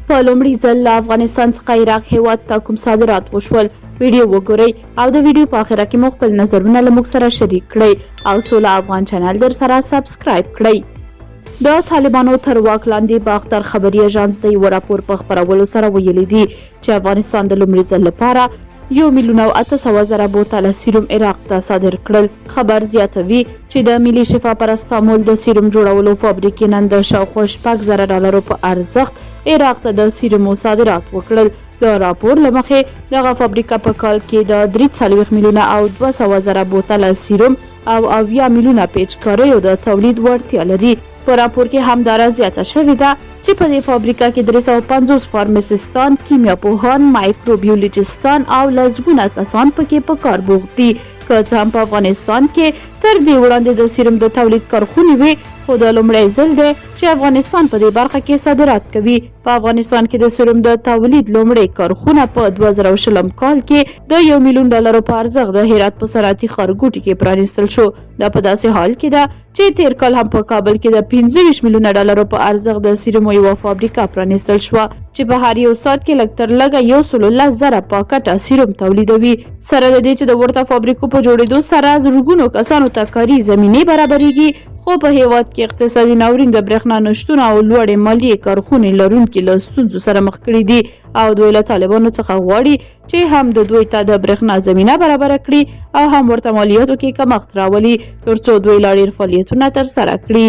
په لومړي ځل له افغانستان څخه عراق هیواد ته کوم صادرات وشول؟ ویډیو وګورئ او د ویډیو په اخره کې مو خپل نظرونه له موږ سره شریک کړئ او سوله افغان چینل در سره سبسکرایب کړئ. د طالبانو تر واک لاندې باختر خبري اژانس د یوه راپور په خپرولو سره ویلي دي چې افغانستان د لومړي ځل لپاره 1,800,000 بوتله سیروم عراق ته صادر کړل. خبر زیاتوي چې د ملي شفا پرستامول د سیروم جوړولو فابریکې نن د شاوخوا 6000 ډالرو په ارزښت عراق ته د سیرومو صادرات وکړل. د راپور له مخې دغه فابریکه په کال کې د 43 میلیونه او 200,000 بوتله سیروم او 70 میلیونه پیچکاریو د تولید وړتیا لري. په راپور کې همداراز زیاته شوې ده چې په دې فابریکه کې 350 فارمسیستان، کیمیاپوهان، مایکروبیولوجیستان او لسګونه کسان پکې په کار بوخت دي. که څه هم په افغانستان کې تر دې وړاندې د سیروم د تولید کارخونې وې، خو دا لومړی ځل دی چې افغانستان په دې برخه کې صادرات کوي. په افغانستان کې د سیروم د تولید لومړۍ کارخونه په 2020 کال کې د 1 میلیون ډالرو په ارزښت د هرات په صنعتي ښارګوټي کې پرانیستل شو. دا په داسې حال کې ده چې تېر کال هم په کابل کې د 25 میلیونه ډالرو په ارزښت د سیرومو یوه فابریکه پرانیستل شوه چې په هر یو ساعت کې لږ تر لږه 110,000 پاکټه سیروم تولیدوي. سره له دې چې د ورته فابریکو په جوړېدو سره زرګونو کسانو ته کاري زمینې برابرېږي، خو په هېواد کې اقتصادي ناورین، د برېښنا نشتون او لوړې مالیې کارخونې لرونکي له ستونزو سره مخ کړي دي او دوی له طالبانو څخه غواړي چې هم د دوی ته د برېښنا زمینه برابره کړي او هم ورته مالیاتو کې کمښت راولي ترڅو دوی لا ډېر فعالیتونه ترسره کړي.